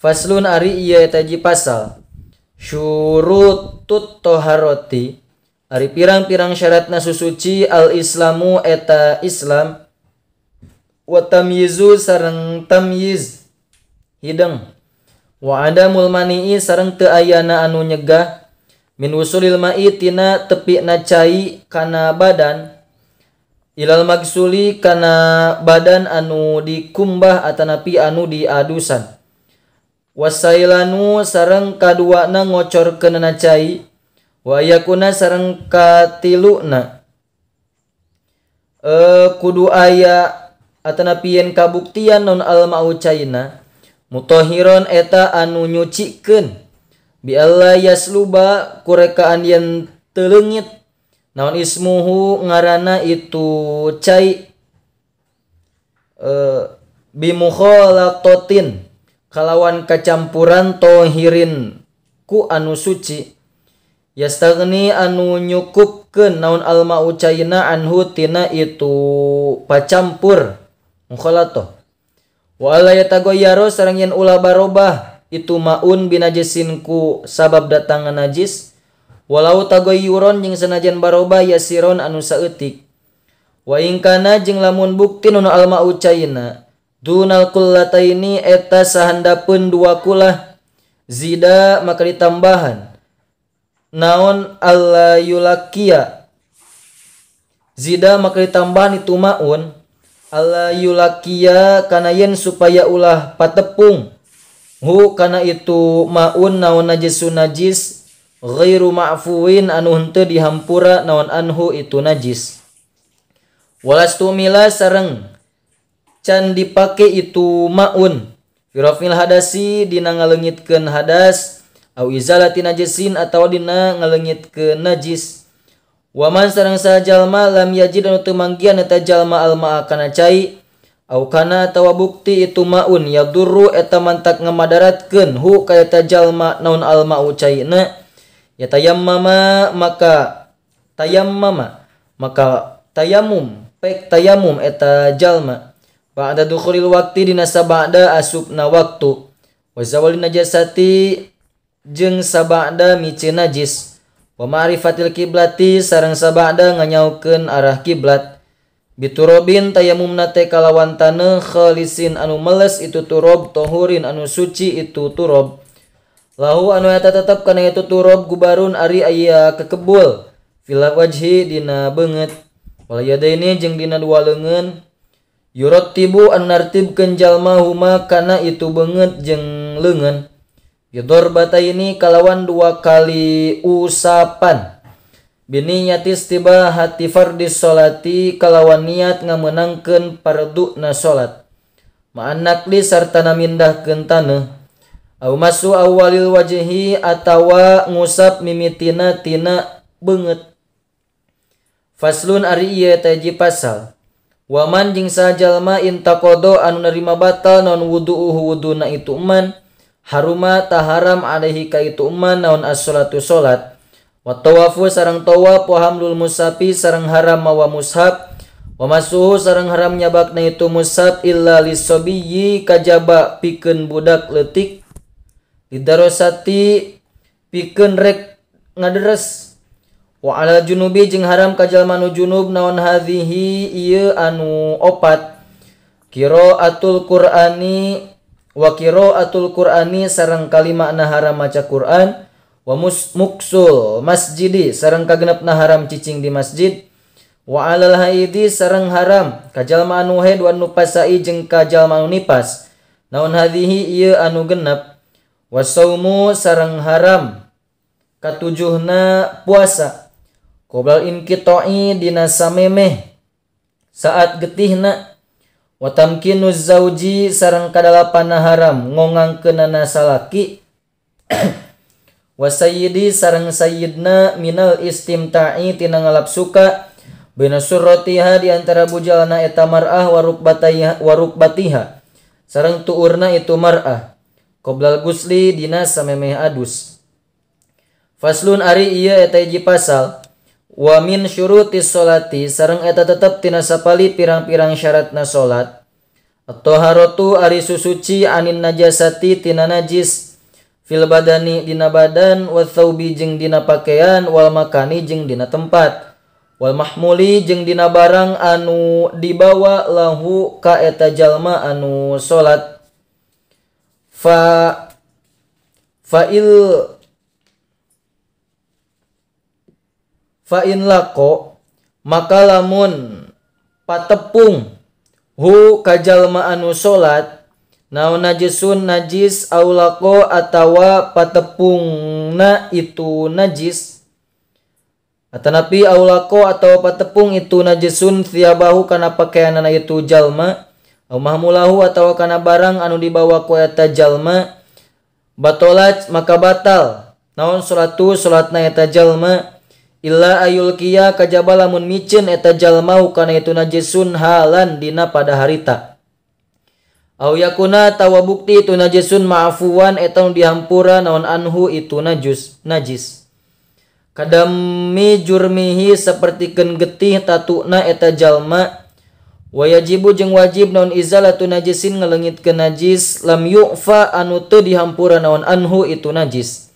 Faslun ari ieu eta hiji pasal. Syurutut toharoti ari pirang-pirang syaratna susuci al islamu eta Islam wa tamyizu sareng tamyiz hideng wa adamul mani'i sareng teu ayana anu nyegah min wusulil ma'i tina tepina cai kana badan ilal magsuli kana badan anu dikumbah atanapi anu diadusan wasailanu sareng kaduana ngocorkeunana cai wa yakuna sareng katiluna kudu aya atanapi yen kabuktian non al ma'u caina mutahiron eta anu nyucikeun bi alla yasluba kurekaan yen teu leungit naon ismuhu ngaranna itu cai bi mukhalatotin kalawan kacampuran tohirin ku anu suci yastagni anu nyukupkeun naon al ma'u caina anhu tina itu pacampur mukhalatoh wa alla yatagoyyaro sareng yen ulah barobah itu maun binajisin ku sabab datang najis walau tagoyyuron jeung sanajan barobah yasiron anu saeutik wa in kana jeung lamun bukti nu al ma'u caina dunal kullataini eta sahandapeun dua kulah zida maka ditambahan naon alla yulakia zida maka ditambahan itu maun alla yulakia kana yen supaya ulah patepung hu kana itu maun naon najisun najis ghairu ma'fuwin anu henteu dihampura naon anhu itu najis walastumila sareng can dipake itu maun firafil hadasi dina ngaleungitkeun hadas au izalati najisin atawa dina ngaleungitkeun najis waman sareng sajalma lam yajid anu teu manggihan eta jalma alma kana cai au kana atawa bukti itu maun yadurru eta mantak ngamadaratkeun hu ka eta jalma naon alma'u caina ya tayammama maka tayammama maka tayamum pek tayamum eta jalma ba'da dukhulil waqti dina sabada asupna waktu wa zawalin najasati jeung sabada miceun najis wa ma'rifatil kiblati sareng sabada nganyaukeun arah kiblat biturobin tayamumna teh kalawan taneuh khalisin anu meles itu turob tohurin anu suci itu turob lahu anu eta tetep kana itu turob gubarun ari aya kekebul fil wajhi dina beungeut wal yadaini jeung dina dua leungeun yurattibu anu nartibkeun jalma huma kana itu beungeut jeung leungeun bidarbataini kalawan dua kali usapan biniyati istibahati fardis sholati kalawan niat ngamenangkeun farduna salat ma'an naqli sarta namindahkeun taneuh au masu awalil wajhi atawa ngusap mimitina tina beungeut. Faslun ari ieu teh hiji pasal waman jeung sajalma intaqada anu narima batal naon wudu'uhu wuduna itu man haruma taharam alaihi ka itu man naon as-sholatu salat wa tawafu sareng tawaf wa hamlul mushafi sareng haram mawa mushaf wa masuhu sareng haram nyabakna itu mushaf illa lisobiyyi kajaba pikeun budak leutik lidarosati pikeun rek ngaderes wa alal junubi jeung haram ka jalma nu junub naon hadhihi ieu anu opat qiraatul qur'ani wa qiraatul qur'ani sareng kalimana haram maca Qur'an wa muksul masjidi sareng kagenepna haram cicing di masjid wa alal haidi sareng haram ka jalma anu haid wa anu pasai jeung ka jalma anu nipas naon hadhihi ieu anu genep wa saumu sareng haram katujuhna puasa qoblal inqita'i dina samemeh saat getihna wa tamkinuz zauji sareng kadalapanna haram ngongangkeunana salaki wa sayyidi sareng sayyidna minal istimta'i tina ngalap suka baina surratiha di antara bujalna eta mar'ah wa rukbatiha sareng tuurna itu mar'ah qoblal gusli dina samemeh adus. Faslun ari ieu eta hiji pasal wa min syurutis sholati sareng eta tetep tina sapali pirang-pirang syaratna salat At-taharatu ari susuci anin najasati tina najis fil badani dina badan wa thawbi jeung dina pakaian wal makani jeung dina tempat wal mahmuli jeung dina barang anu dibawa lahu ka eta jalma anu salat fa in lako maka lamun patepung hu ka jalma anu salat naon najisun najis au lako atawa patepungna itu najis atanapi au lako atawa patepung itu najisun thiabahu kana pakaianana itu jalma au mahmulahu atawa kana barang anu dibawa ku eta jalma batolat maka batal naon salatu salatna eta jalma illa ayulkiya kajaba lamun miceun eta jalma kana itu najisun halan dina pada harita au yakuna tawa bukti itu najisun ma'fuwan eta nu dihampura naon anhu itu najis kadami jurmihi sapertikeun getih tatuna eta jalma wajibu jeung wajib naon izalatu najisin ngaleungitkeun najis lam yu'fa anu teu dihampura naon anhu itu najis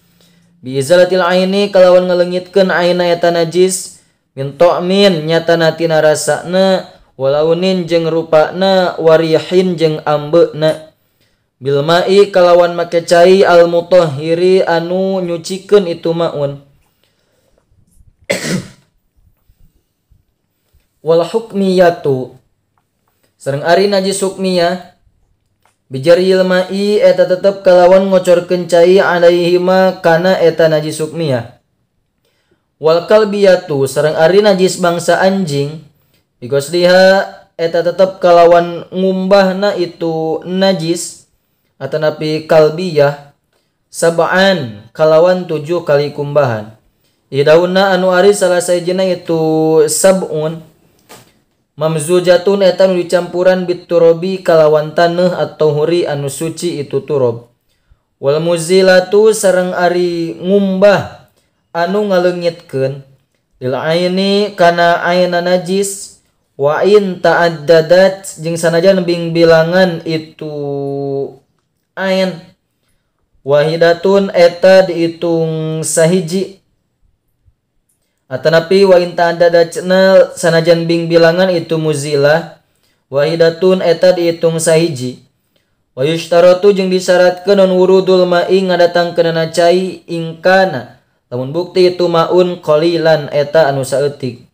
bi izalatil aini kalawan ngaleungitkeun aina eta najis min ta'min nyatana tina rasana walaunin jeung rupana warihin jeung ambeuna bil ma'i kalawan make cai al mutahhiri anu nyucikeun itu maun wal hukmiyatu sareng ari najis hukmiyah bijaril ma'i eta tetep kalawan ngocorkeun cai alaihima kana eta najis hukmiyah wal kalbiyatu sareng ari najis bangsa anjing bigosliha eta tetep kalawan ngumbahna itu najis atanapi kalbiyah sab'an kalawan 7 kali kumbahan idauna anu ari salah sahijina itu sab'un mamzujatun eta nu dicampuran biturobi kalawan taneuh atau huri anu suci itu turob wal muzilatu sareng ari ngumbah anu ngaleungitkeun lil aini kana aina najis wa in ta'addadat jeung sanajan bingbilangan itu ain wahidatun eta diitung sahiji atanapi wa in ta'addadat sanajan bingbilangan itu muzilah wahidatun eta diitung sahiji wa yushtaratu jeung disyaratkeun non wurudul ma'i ngadatangkeunana cai ingkana lamun bukti itu maun qalilan eta anu saeutik.